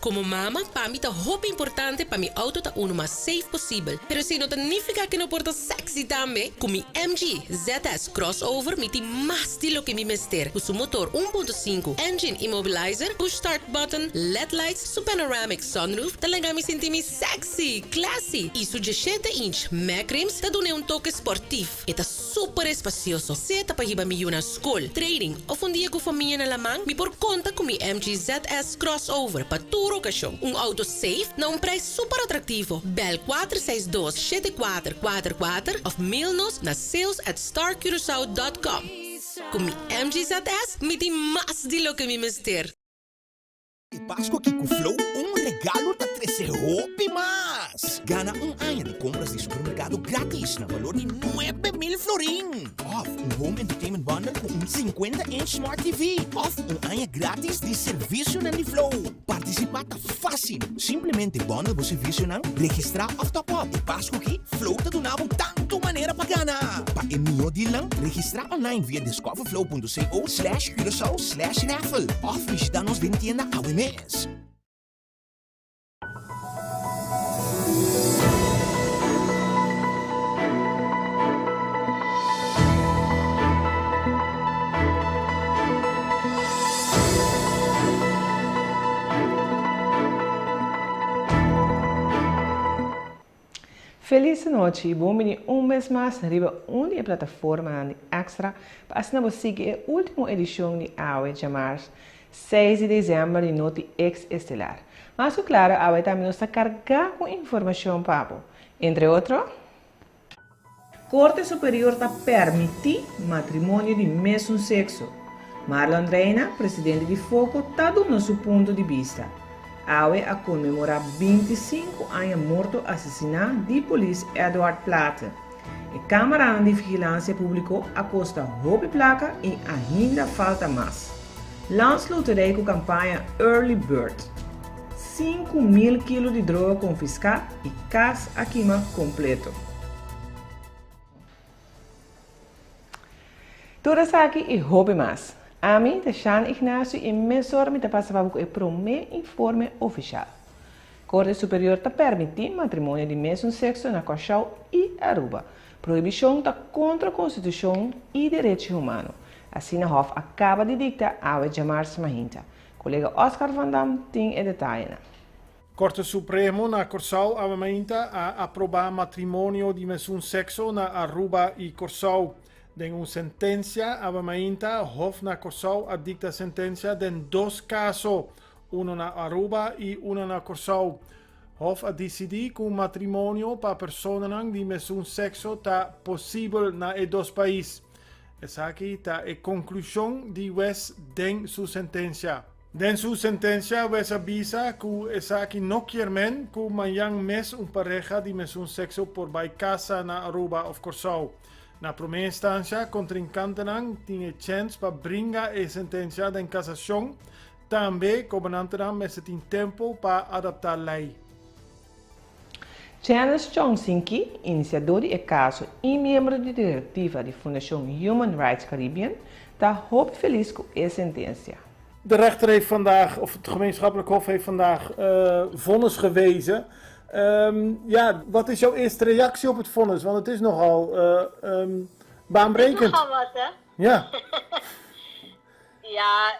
Komo mama, pa mi ta hopi importante pa mi outo ta unu mas safe posibel. Pero esei no ta nifiká ku no por ta sexy tambe. Ku mi MG ZS Crossover mi tin mas di loke mi mester. Ku su motor 1.5, engine immobilizer, push start button, led lights, su panoramic sunroof ta laga mi sinti mi sexy, classy y su 17 inch mag rims ta dun'e un toke sportief. E ta super espacioso, sea ta pa hiba mi yu na scol, training of un dia cu famia na laman, mi por conta cu mi MG ZS Crossover pa tur ocasion. Un auto safe na un prijs super atractivo. Bel 462 7444 of mail nos na sales at starcuracao dot com. Cu mi MG ZS mi tin mas di loke mi mester. E Pascu aki ku Flow un regalo ta trese hopi mas! Gana un aña di kompras di supermerkado gratis na balor di 9000 florin! Òf un home entertainment bundle ku un 50 inch smart TV! Òf un aña gratis di servisionan di Flow! Partisipá ta fásil! Simplemente bundle bo servisionan, registrá òf top up. E Pascu aki Flow ta duna bo tantu manera pa gana! Pa e mihó dealnan, registrá online via discoverflow.co slash curacao slash raffle òf bishita nos den tienda awe mes. Felis anochi y bon bini un bes mas riba un di e plataformanan di Extra pa asina bo sigui e ultimo edicion di awe djamars 6 di december di Noti Ex Estelar. Mas cu claro awe tambe nos ta carga cu informacion pa bo. Entre otro. Corte Superior ta permiti matrimonio di mesun sexo. Marlon Reina, presidente di Foco, ta duna su punto di bista. Awe a conmemora 25 aña morto asesina di polis Edward Platte. E camaranan di vigilancia publico a costa hopi placa y ainda falta mas. Landsloterij cu campaña Early Bird. 5000 kilo di droga confisca y cas a kima completo. Tur esaki y hopi mas. Ami ta Shan Ignacio y mesora mi ta pasa pa bo cu e prome informe oficial. Corte Superior ta permiti matrimonio di mesun sexo na Kòrsou y Aruba. Prohibicion ta contra Constitucion y derechi humano. Asina Hof a caba di dicta awe djamars mahinta. Colega Oscar van Dam tin e detayenan. Korte Supremo na Kòrsou awe mainta a aprobá matrimonio di mesun sekso na Aruba i Kòrsou. Den un sentensia awe mainta, Hof na Kòrsou a dikta sentensia den dos kaso, uno na Aruba i uno na Kòrsou. Hof a disidí ku matrimonio pa personanan di mesun sekso ta posibel na e dos pais. Esaki ta e konklushon di wes den su sentensia. Den su sentensia wes a bisa ku esaki no kier men ku mañan mes un pareha di mesun sekso por bai kasa na Aruba òf Kòrsou. Na promé instansia kontrinkantenan tin e chèns pa bringa e sentensia den kasashon. Tambe gobernantenan mester tin tempu pa adaptá lei. Janice Chong Sin Ki, inisiadó di e kaso i miembro di direktiva di Fundashon Human Rights Caribbean, ta hopi felis ku e sentensia. De rechter heeft vandaag, of het gemeenschappelijk hof heeft vandaag vonnis gewezen. Ja, wat is jouw eerste reactie op het vonnis? Want het is nogal baanbrekend. Het is nogal wat, hè? Ja. Ja,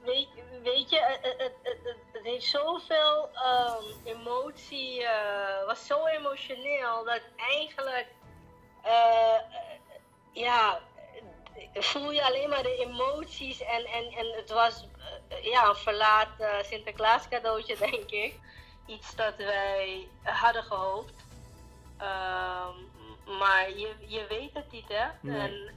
weet, weet je, het, het, het, het heeft zoveel emotie, was zo emotioneel dat eigenlijk, ja, voel je alleen maar de emoties en, en, en het was ja, een verlaat Sinterklaas cadeautje, denk ik. Iets dat wij hadden gehoopt. Maar je, je weet het niet, hè? Nee. En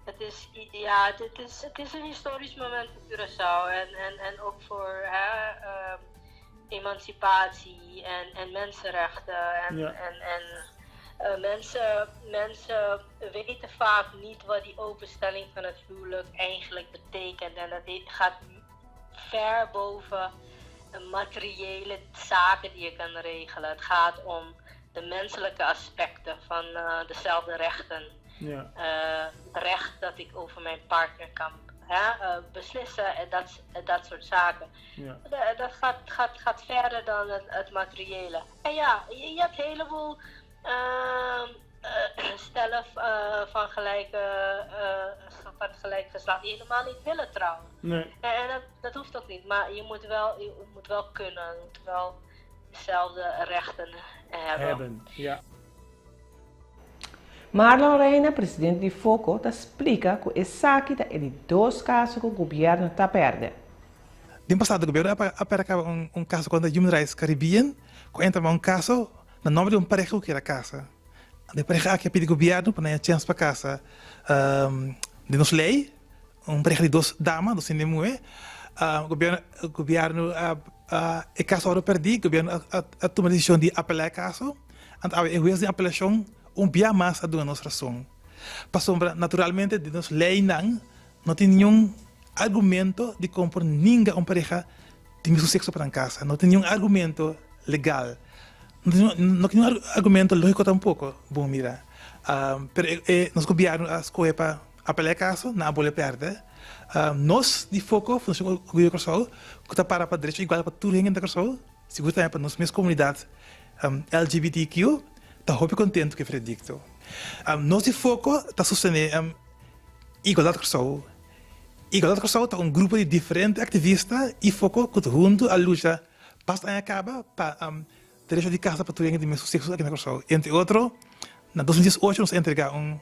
het is, ja, het is een historisch moment voor Curaçao en, en, en ook voor hè, emancipatie en, en mensenrechten. En, Ja. en, en mensen weten vaak niet wat die openstelling van het huwelijk eigenlijk betekent. En dat gaat ver boven materiële zaken die je kan regelen. Het gaat om de menselijke aspecten van dezelfde rechten. Het recht dat ik over mijn partner kan hè, beslissen en dat, dat soort zaken. Ja. Dat gaat, gaat, gaat verder dan het, het materiële. En ja, je, je hebt een heleboel stellen van, gelijke, van gelijk geslacht die helemaal niet willen trouwen. Nee. En, en dat, dat hoeft ook niet, maar je moet wel kunnen, je moet wel dezelfde rechten hebben. Hebben, ja. Marlon Reina, presidente di FOCO, ta splika ku esaki ta e di dos kaso ku gobièrnu ta pèrdè. Den pasado gobièrnu a pèrdè un, un kaso kontra Human Rights Caribbean, ku a entra un kaso na nòmber di un pareha ku kier a kasa. E pareha aki a pidi gobièrnu pa nan chèns pa kasa. Den nos lei, un pareha di dos dama, dos hende muhé, gobièrnu, gobièrnu e kaso a pèrdè, gobièrnu a, a tuma desishon di apelá e kaso. Anto e hues di apelashon un bia mas a duna nos rason. Pasobra, naturalmente, den nos leinan, no tin ningun argumento di kon por ninga un pareha di mesun sekso pa nan kasa. No tin ningun argumento legal. No tin, no tin ningun argumento lógiko tampoko, bon mira. Pero e, nos gobièrnu a skohe pa apelá e kaso, nan a bolbe pèrdè. Nos di FOCO, Fundashon Orguyo Kòrsou, ku ta para pa derecho igual pa tur hende na Kòrsou, sigur tambe pa nos mes komunidat LGBTQ, ta hopi kontentu ku e veredikto. Nos di FOCO ta sostené Igualdat Kòrsou. Igualdat Kòrsou ta un grupo di diferente aktivista i FOCO ku ta huntu a lucha basta aña kaba pa derecho di kasa pa tur hende di mesun sekso aki na Kòrsou. Entre otro, na 2018 nos a entregá un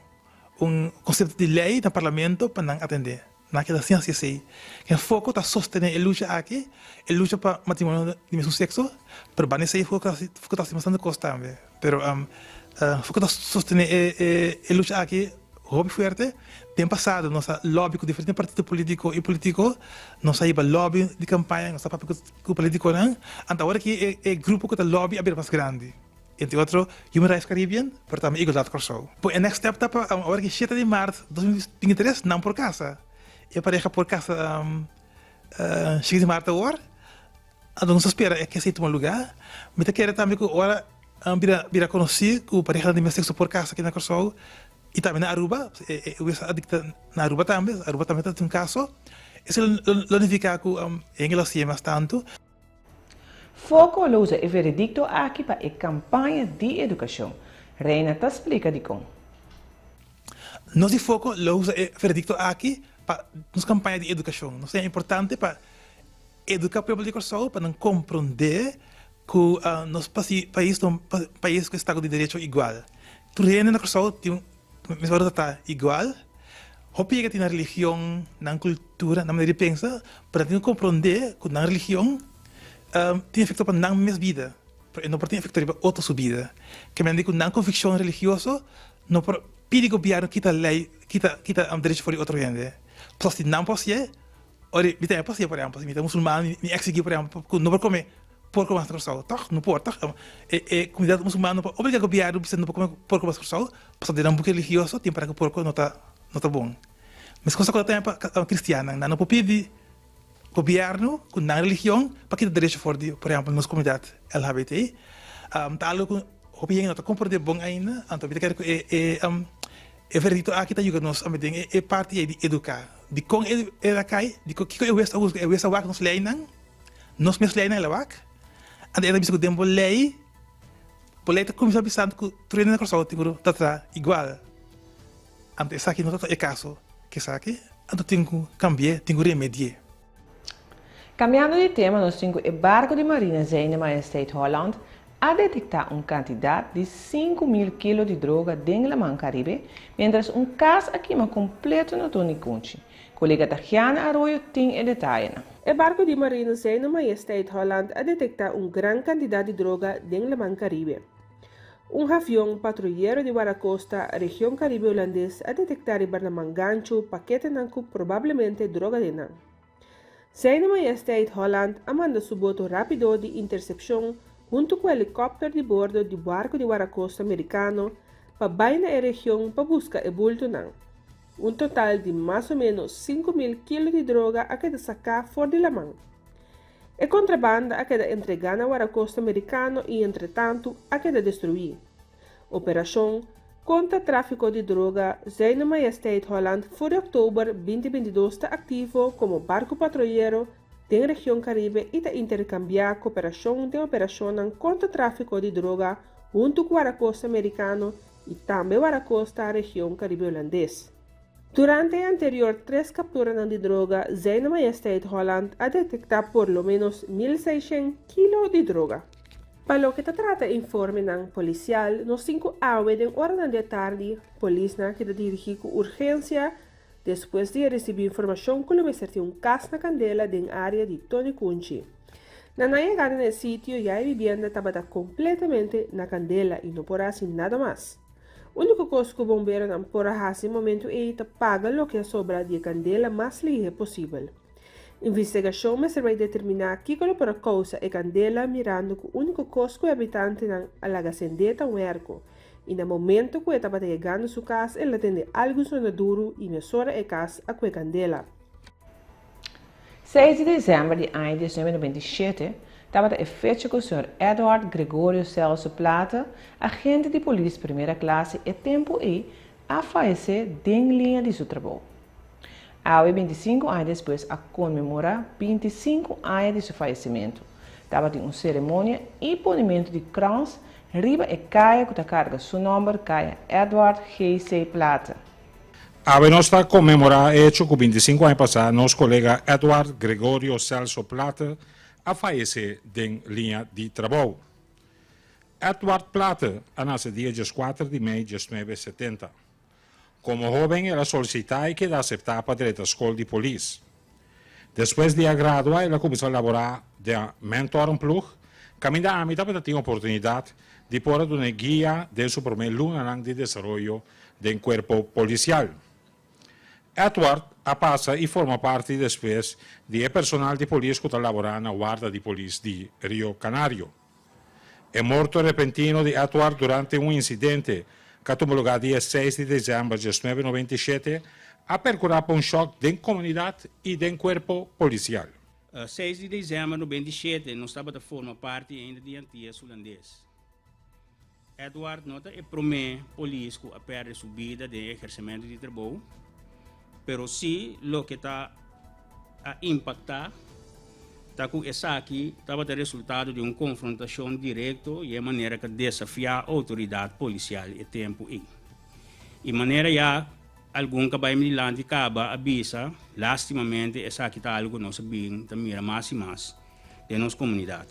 un konsepto di lei na parlamento pa nan atendé. Nan a keda sin hasi esei. Ken FOCO ta sostené e lucha aki, e lucha pa matrimonio di mesun sekso, pero banda esei FOCO ta hasi FOCO ta hasi bastante kos tambe. Pero FOCO ta sostené e e e lucha aki hopi fuerte. Den pasado nos a lobby ku diferente partido polítiko i polítiko, nos a hiba lobby di kampaña, nos a papia ku ku polítikonan. Anto awor aki e e grupo ku ta lobby a bira mas grandi. Entre otro Human Rights Caribbean, pero tambe Igualdad Kòrsou. Bo e next step ta pa awor ki shete di mart 2023 nan por kasa. E pareha por kasa shete di mart awor. Anto nos ta spera e esei tuma lugá. Mi ta kere tambe ku ora bira bira konosí ku parehanan di mes sekso por kasa aki na Kòrsou i tambe na Aruba, e wes a dikta na Aruba tambe, Aruba tambe ta tin un kaso, esei lo nifiká ku hende lo siña mas tantu. FOCO lo usa e veredikto aki pa e kampaña di edukashon. Reina ta splika dikon. Nos di FOCO lo usa e veredikto aki pa nos kampaña di edukashon. Nos ta importante pa eduká pueblo di Kòrsou pa nan komprondé ku nos pais ta un pais ku estado di derecho igual. Tur hende na Kòrsou tin mes ora ta ta igual. Hopi yega tin nan religion, nan kultura, nan manera di pensa, pero nan tin ku komprondé ku nan religion tin efekto pa nan mes bida, pero e no por tin efekto riba otro su bida. Ke mende ku nan konvikshon religioso no por pidi gobièrnu kita lei, kita kita derecho for di otro hende. Pasobra si nan por hasié, ora mi tambe por hasié, por ehèmpel, si mi ta musulman mi eksigí por ehèmpel ku no por kome porko mas na Kòrsou, tòg? No por, tòg? E e komunidat musulman no por obligá gobièrnu bisa no por kome porko mas na Kòrsou, Pasobra den nan buki religioso tin para ku porko no ta no ta bon. Meskos ta ku ta tambe pa kristiannan. Nan no por pidi gobièrnu ku nan religion pa kita derecho for di, por ehèmpel, nos komunidat LGBT. Ta algu ku hopi hende no ta komprondé bon ainda. Anto mi ta kere ku e e e veredikto aki ta yuda nos tambe den e parti ei di eduká. Dikon e a kai? Dikon kiko e hues a husga? E hues a wak nos leinan, nos mes leinan el a wak. Anto e ta bisa ku den bo lei. Bo lei ta kuminsá bisando ku tur hende na Kòrsou tin ku ta traha igual. Anto esaki no ta e kaso ku esaki, anto tin ku kambi'é, tin ku remedi'é. Kambiando di tema nos tin ku e barku di Marina Zijne Majesteit Holland a detektá un kantidat di 5000 kilo di droga den Laman Karibe, miéntras un kas a kima kompleto na Tonikunchi. Kolega Tagiana Arroyo tin e detayenan. E barku di marino Zijne Majesteit Holland a detektá un gran kantidat di droga den Laman Karibe. Un avion patruyero di Guardacosta, region Karibe Hulandes, a detektá riba laman ganchu paketenan ku probablemente droga den nan. Zijne Majesteit Holland a manda su boto rápido di intersepshon huntu ku helikòpter di bordo di barku di Guardacosta Merikano pa bai na e region pa buska e bultonan. Un total di mas o ménos 5000 kilo di droga a keda saká for di laman. E kontrabanda a keda entregá na Guardacosta Merikano i entretantu a keda destruí. Operashon. Kontra tráfiko di droga, Zijne Majesteit Holland for di òktober 2022 ta aktivo komo barku patruyero den region Karibe i ta interkambiá koperashon den operashonnan kontra tráfiko di droga huntu ku Warakosta Merikano i tambe Warakosta region Karibe Hulandes. Durante e anterior tres kapturanan di droga, Zijne Majesteit Holland a detektá por lo ménos 1600 kilo di droga. Pa loke ta trata informenan polisial, nos tin ku awe den oranan di atardi, polisnan a keda dirigí ku urgensia despues di a risibí informashon ku lo mester tin un kas na kandela den área di Tony Kunchi. Na nan yegada na e sitio ya e bibienda tabata kompletamente na kandela i no por a hasi nada mas. Úniko kos ku bomberonan por a hasi e momentu ei ta paga loke a sobra di e kandela mas lihe posibel. Investigashon mester bai determiná kiko lo por a kousa e kandela mirando ku úniko kos ku e habitantenan a laga sendé ta un èrko i na momentu ku e tabata yegando su kas el a tende algu sona duru i mesora e kas a kue kandela. 6 di desèmber di aña 1997 tabata e fecha ku señor Edward Gregorio Celso Plata, agente di polis primera klase e tempu ei, a fayesé den liña di su trabou. Awe 25 aña despues a konmemorá 25 aña di su fayesimentu. Tabatin un seremonia i ponimentu di krans riba e kaya ku ta karga su nòmber Kaya Edward GC. Plata. Awe nos ta konmemorá e hecho ku 25 aña pasá nos kolega Edward Gregorio Celso Plata a fayesé den liña di trabou. Edward Plata a nase dia 14 di mei 1970. Komo hóben el a solisitá i keda aseptá pa drenta skol di polis. Despues di a gradua el a kuminsá laborá den mentorenploeg, kaminda ami tabata tin oportunidat di por a dun'é guia den su promé lunanan di desaroyo den kuerpo polisial. Edward a pasa i forma parti despues di e personal di polis ku ta laborá na warda di polis di Rio Canario. E morto repentino di Edward durante un insidente ku a tuma lugá dia 6 di desèmber 1997 a perkurá pa un shòk den komunidat i den kuerpo polisial. 6 di desèmber 97 nos tabata forma parti ainda di Antias Hulandes. Edward no ta e promé polis ku a pèrdè su bida den e ehersementu di trabou, pero sí loke ta a impaktá ta ku esaki tabata resultado di un konfrontashon direkto i e manera ku a desafiá outoridat polisial e tempu ei. I manera ya algun ku a bai dilanti kaba a bisa, lástimamente esaki ta algu ku nos a bin ta mira mas i mas den nos komunidat.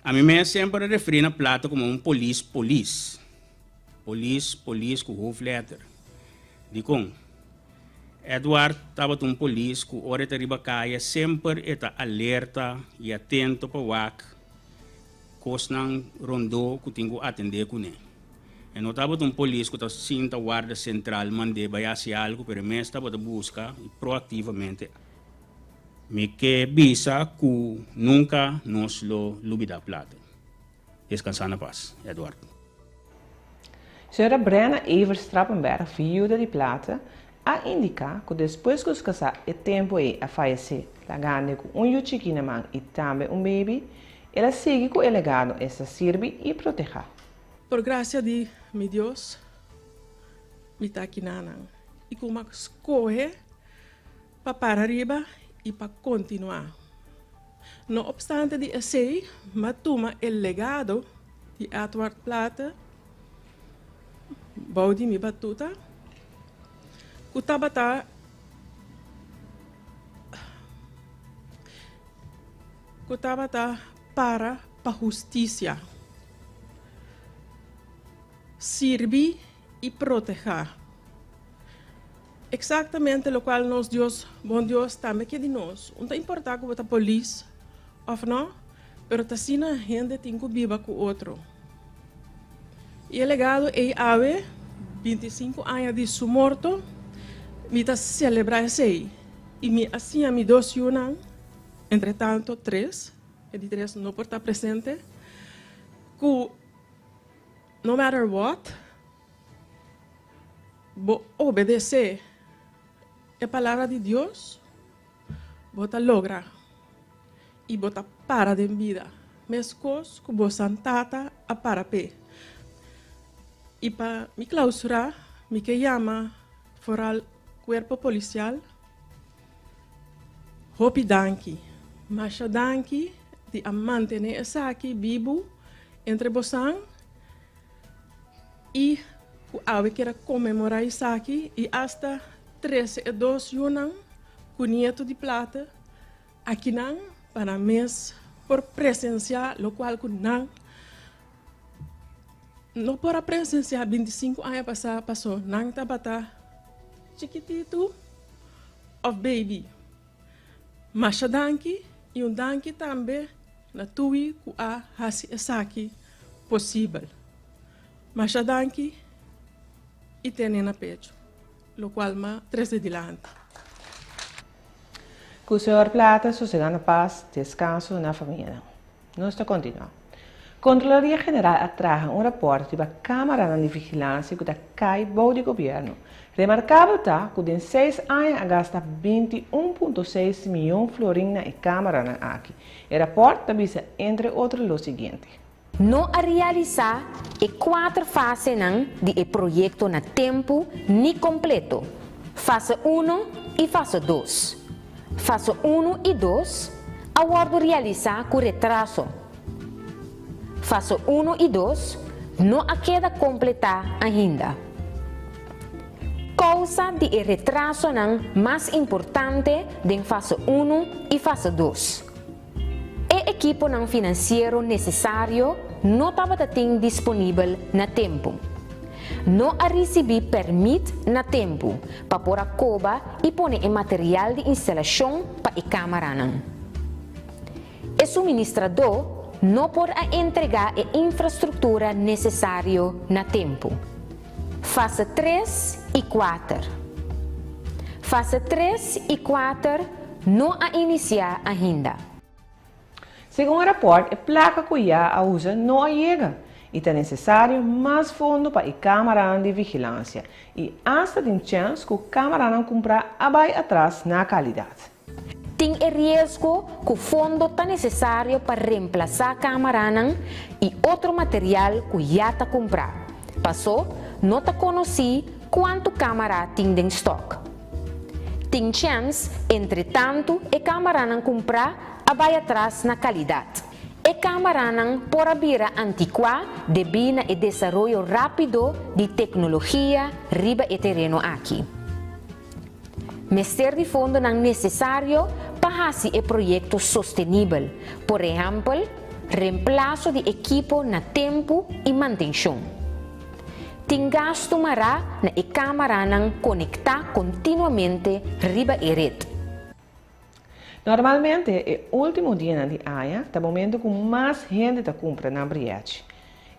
Ami mes semper a referí na Plata komo un polis polis. Polis polis ku hoofdletter. Dikon? Edward tabata un polis ku ora e ta riba kaya semper e ta alerta i atento pa wak kosnan rondó ku tin ku atendé kuné. E no tabata un polis ku ta sinta warda sentral mand'é bai hasi algu pero e mes tabata buska i proaktivamente. Mi ke bisa ku nunka nos lo lubidá Plata. Deskansá na pas, Edward. Señora Brenna Evers Trappenberg, viuda di Plata, a indiká ku despues ku su kasá e tempu ei a fayesé, lagando ku un yu chikí na man i tambe un beibi, el a sigui ku e legado esta sirbi i protehá. Por grasia di mi Dios, mi ta aki na nan i ku mi a skohe pa para riba i pa kontinuá. No opstante di esei, m'a tuma e legado di Edward Platte bou di mi batuta, ku tabata ku tabata para pa hustisia, sirbi i protehá. Eksaktamente lokual nos Dios, bon Dios, tambe ke di nos. Un ta importá ku bo ta polis òf nò, pero ta asina hende tin ku biba ku otro. I e legado ei awe, 25 aña di su morto, mi ta selebrá esei. I mi a siña mi dos yunan, entretanto tres, e di tres no por ta presente, ku no matter what, Bo obedesé e Palabra di Dios, bo ta logra i bo ta para den bida, meskos ku bo santata a para p'e. I pa mi klausurá, mi ke yama foral Kuerpo Polisial, hopi danki, masha danki di a mantené esaki bibu entre bosan i ku awe kier a konmemorá esaki i asta trese e dos yunan ku nietu di Plata akinan pa nan mes por presensiá lokual ku nan No por a presenciá 25 aña pasá paso nan tabata chikititu of baby. Masha danki y un danki tambe na Tui cu a haci esaki posibel. Masha danki y tene na pecho locual m'a trece dilanti. Cu Señor Plata sosega na paz, descanso na famianan. Nos ta kontinuá. Kontrolaria General a traha un rapòrt riba kámaranan di vigilansia ku ta kai bou di gobièrnu. Remarkabel ta ku den seis aña a gasta 21.6 mion florin na e kámaranan aki. E rapòrt ta bisa entre otro lo siguiente. No a realisá e kuater fasenan di e proyekto na tempu ni kompleto, fase uno i fase dos. Fase unu i dos a wòrdu realisá ku retraso. Fase unu i dos no a keda kompletá ainda. Kousa di e retrasonan mas importante den fase unu i fase dos. E ekiponan finansiero nesesario no tabata tin disponibel na tempu. No a risibí pèrmit na tempu pa por a koba i pone e material di instalashon pa e kámaranan. E suministradó no por a entregá e infrastruktura nesesario na tempu. Fase tres i kuater. Fase tres i kuater no a inisiá ainda. Segun e rapòrt, e plaka ku ya a usa no a yega i ta nesesario mas fondo pa e kámaranan di vigilansia i asta tin chèns ku kámaranan kumprá a bai atras na kalidat. Tin e riesgo ku fondo ta nesesario pa remplasá kámaranan i otro material ku ya ta kumprá, pasó no ta konosí kuantu kámara tin den stòk. Tin chèns, entretantu e kámaranan kumprá a bai atras na kalidat. E kámaranan por a bira antikuá debí na e desaroyo rápido di teknologia riba e tereno aki. Mester di fondonan nesesario pa hasi e proyekto sostenibel, por ehèmpel, remplaso di ekipo na tempu i mantenshon. Tin gastu mará na e kámaranan konektá kontinuamente riba e ret. Normalmente e último dianan di aña ta momento ku mas hende ta kumpra nan brièchi.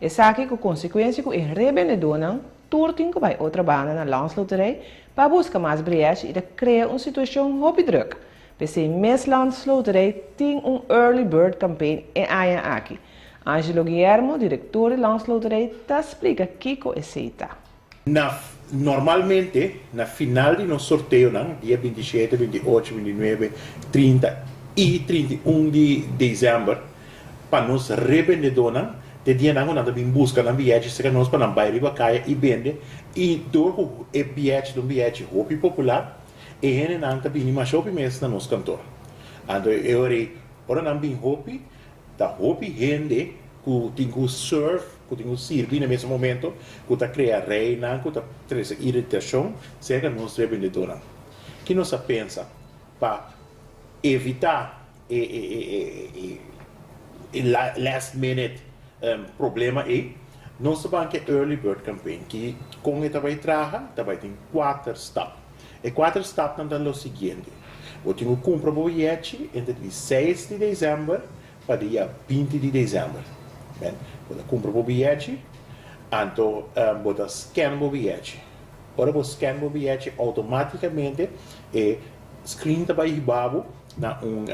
Esaki ku konsekuensia ku e rebendedónan tur tin ku bai otro banda na Landsloterij pa buska mas brièchi i ta krea un situashon hopi drùk. P'esei mes Landsloterij tin un Early Bird Campaign e aña aki. Angelo Guillermo, direktor di Landsloterij, ta splika kiko esei ta. Na normalmente na final di nos sorteonan, dia 27, 28, 29, 30 i 31 di desèmber, pa nos rebendedónan, te dianan ku nan ta bin buska nan biyèchi serka nos pa nan bai riba kaya i bende, i dor ku e biyèchi ta un biyèchi hopi popular, e hendenan ta bini masha hopi mes na nos kantor. Anto e ora ei, ora nan bin hopi, Ta hopi hende ku tin ku serve, ku tin ku sirbi na e mesun momento, ku ta krea reinan ku ta trese iritashon serka nos rebendedónan. Ki nos a pensa pa evitá e e last minute problema ei? Nos ta ban ku e early bird campaign ki kon e ta bai traha? Ta bai tin kuater stap. E kuater stapnan ta lo siguiente, Bo tin ku kumpra bo biyechi entre di seis di desèmber pa dia 20 di desèmber. Ben, bo ta kumpra bo biyechi, anto bo ta scan bo biyechi. Ora bo scan bo biyechi, outomátikamente e screen ta bai hiba bo na un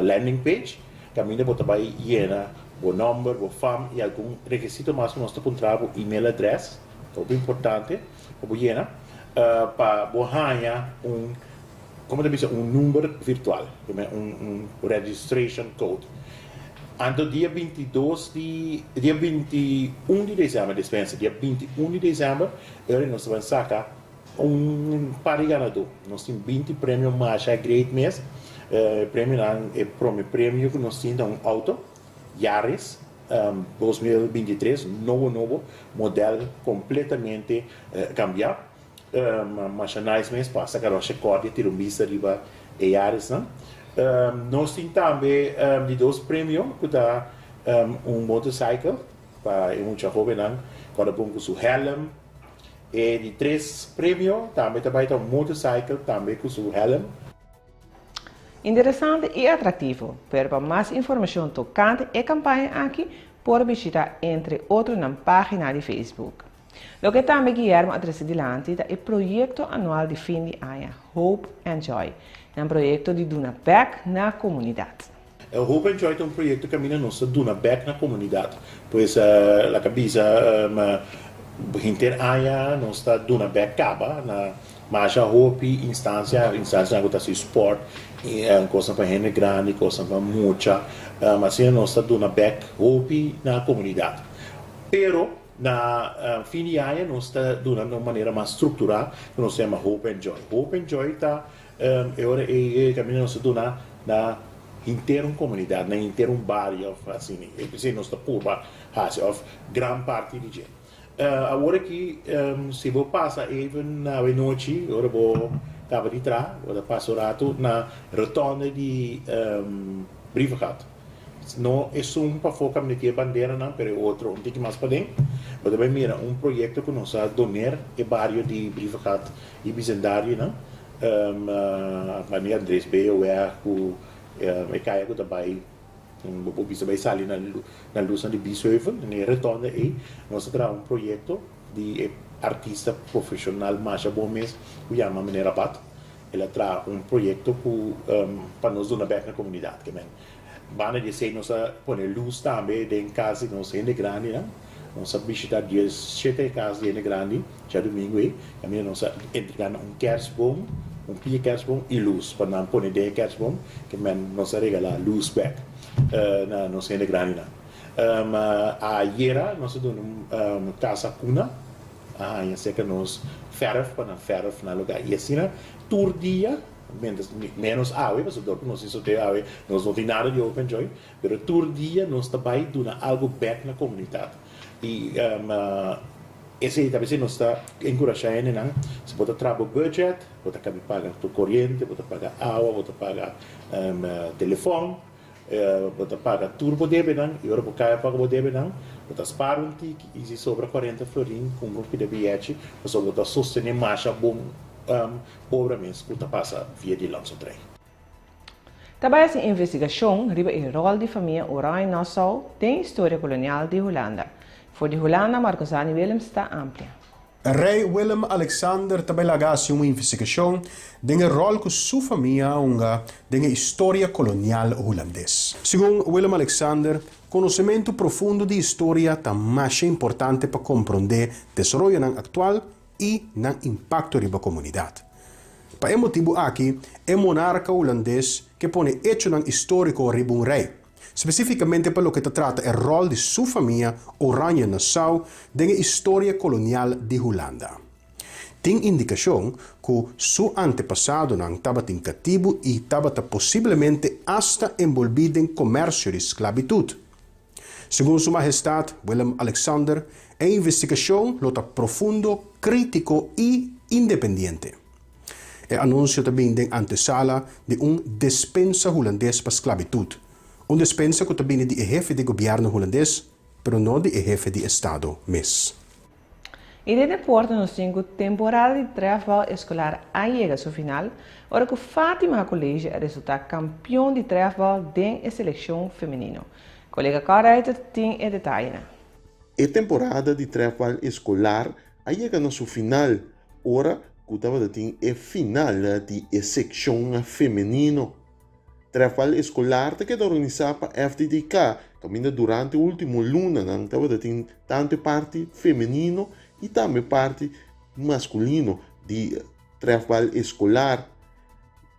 landing page kaminda bo ta bai yena bo nòmber, bo fam i algun rekisito mas ku nos ta puntra bo email adrès, ta hopi importante. Pa bo yena pa bo haña un, como ta bisa, un number virtual, un registration code. Anto dia 22 di dia 21 di desèmber, dispensa, dia 21 di desèmber, e ora nos ta bai saka un par di ganadó. Nos tin 20 premio masha great mes. E premionan, e prome premio ku nos tin ta un outo Yaris 2023, nobo nobo, modèl kompletamente kambiá. Masha nice mes, pasa Carlos Cordia tira un bista riba e Yarisnan. Nos tin tambe di dos premio ku ta un motorcycle pa e mucha hobennan ku a pon ku su helm. E di tres premio tambe ta bai ta un motorcycle tambe ku su helm. Interesante i atraktivo, pero pa mas informashon tokante e kampaña aki por bishita entre otro nan página di Facebook. Loke tambe Guillermo a trese dilanti ta e proyekto anual di fin di aña, Hope and Joy, nan proyekto di duna bèk na komunidat. E Hope and Joy ta un proyekto kaminda nos ta duna bèk na komunidat. Pues laga bisa henter aña nos ta duna bèk kaba na masha hopi instansia, instansianan ku ta hasi spòrt, kosnan pa hende grandi, kosnan pa mucha. Asina nos ta duna bèk hopi na komunidat. Pero na fin di aña nos ta duna na un manera mas strukturá ku nos ta yama Hope and Joy. Hope and Joy ta e ora ei kaminda nos ta duna na henter un komunidat, na henter un bario òf asina. Esei nos ta purba hasi òf gran parti di dje. Awor aki si bo pasa even awenochi ora bo kaba di traha, bo ta pasa un ratu na rotonde di Brievengat. No esun pafó kaminda tin e banderanan, pero e otro un tiki mas paden. Bo ta bai mira un proyekto ku nos a doner e bario di Brievengat i bisendarionan, Manera Andres Beyoweg ku e kaya ku ta bai bo por bisa bai sali na na lusnan di Biesheuvel, na e rotonde ei nos a traha un proyekto di e artista profeshonal masha bon mes ku yama Meneer Abad. El a traha un proyekto ku pa nos duna bèk na komunidat. Ke men banda di esei nos a pone lus tambe den kas di nos hende grandinan. Nos a bishita 17 kas di hende grandi djadumingu ei. Kaminda nos a entrega nan un kersboom, un pia kersboom i lus pa nan pone den e kersboom. Ke men nos a regalá lus bèk na nos hende grandinan. Ayera nos a duna un kasa kuna. A haña serka nos fèrf pa nan fèrf na lugá. I asina tur dia, miéntras ménos awe, pasobra dor ku nos tin soteo awe, nos no tin nada di Hope and Joy, pero tur dia nos ta bai duna algu bèk na komunitat. I esei ta p'esei nos ta enkurashá hendenan, si bo ta traha bo budget, bo ta kabi paga tur koriente, bo ta paga awa, bo ta paga telefòn, Bo ta paga tur bo debenan i ora bo kaya paga bo debenan, bo ta spara un tiki i si sobra 40 florin kumpra un pida biyechi pasobra bo ta sostene masha bon obra mes ku ta pasa via di Landsloterij. Ta bai hasi investigashon riba e ròl di famia Oranje-Nassau den historia kolonial di Hulanda. For di Hulanda Marcozani Willems ta amplia. Rei Willem Alexander ta bai laga hasi un investigashon den e ròl ku su famia a hunga den e historia kolonial hulandes. Segun Willem Alexander, konosementu profundo di historia ta masha importante pa komprondé desaroyonan aktual i nan impakto riba komunidat. Pa e motibu aki, e monarka hulandes ke pone echonan históriko riba un rei. Spesífikamente pa loke ta trata e ròl di su famia Oranje Nassau den e istoria kolonial di Hulanda. Tin indikashon ku su antepasadonan tabatin katibu i tabata posiblemente asta enbolbí den komersio di sklabitut. Segun Su Mahestat Willem Alexander, e investigashon lo ta profundo, krítiko i independiente. E anunsio ta bini den antesala di un despensa hulandes pa sklabitut, un despensa ku ta bini di e hefe di gobièrnu hulandes, pero no di e hefe di estado mes. I den deporte nos tin ku temporada di trèfbal eskolar a yega su final ora ku Fatima College a resultá kampion di trèfbal den e selekshon femenino. Kolega Carl Ruiter tin e detayenan. E temporada di trèfbal eskolar a yega na su final ora ku tabata tin e final di e sekshon femenino. Trèfbal eskolar ta keda organisá pa FDDK, kaminda durante último lunanan tabata tin tantu e parti femenino i tambe parti maskulino di trèfbal eskolar.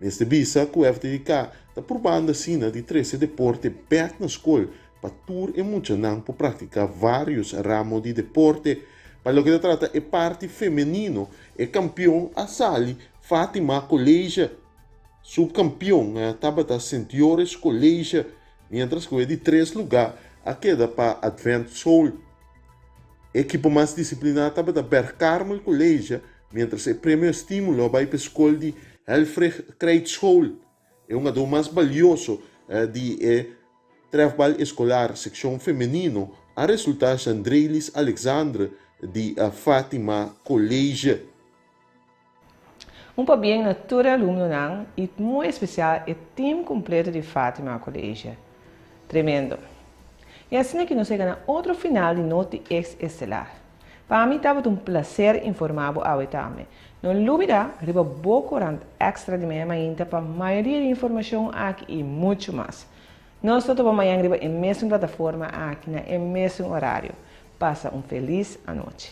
Mester bisa ku FDDK ta purbando asina di trese deporte bèk na skol. pa tur e muchanan por praktiká vários ramo di deporte. Pa loke ta trata e parti femenino, e kampion a sali Fatima College. Subkampion tabata Sint Joris College, miéntras ku e di tres lugá a keda pa Advent School. E ekipo mas disipliná tabata Berg Karmel College, miéntras e premio estímulo a bai pa e skol di Helfrich Krijtschool. E hungadó mas balioso di e trèfbal eskolar sekshon femenino a resultá Shandreilis Alexandre di Fatima College. Un pabien na tur e alumnonan y muy especial e team completo di Fatima College. Tremendo. Y asina ki nos yega na otro final di Noti Ex Estelar. Pa mi tabata un placer informa bo awe tambe. No lubida riba bo corant extra di mañana mainta pa mayoria di informacion aki y mucho mas. Nos ta topa mañan riba e mesun plataforma aki na e mesun horario. Pasa un feliz anochi.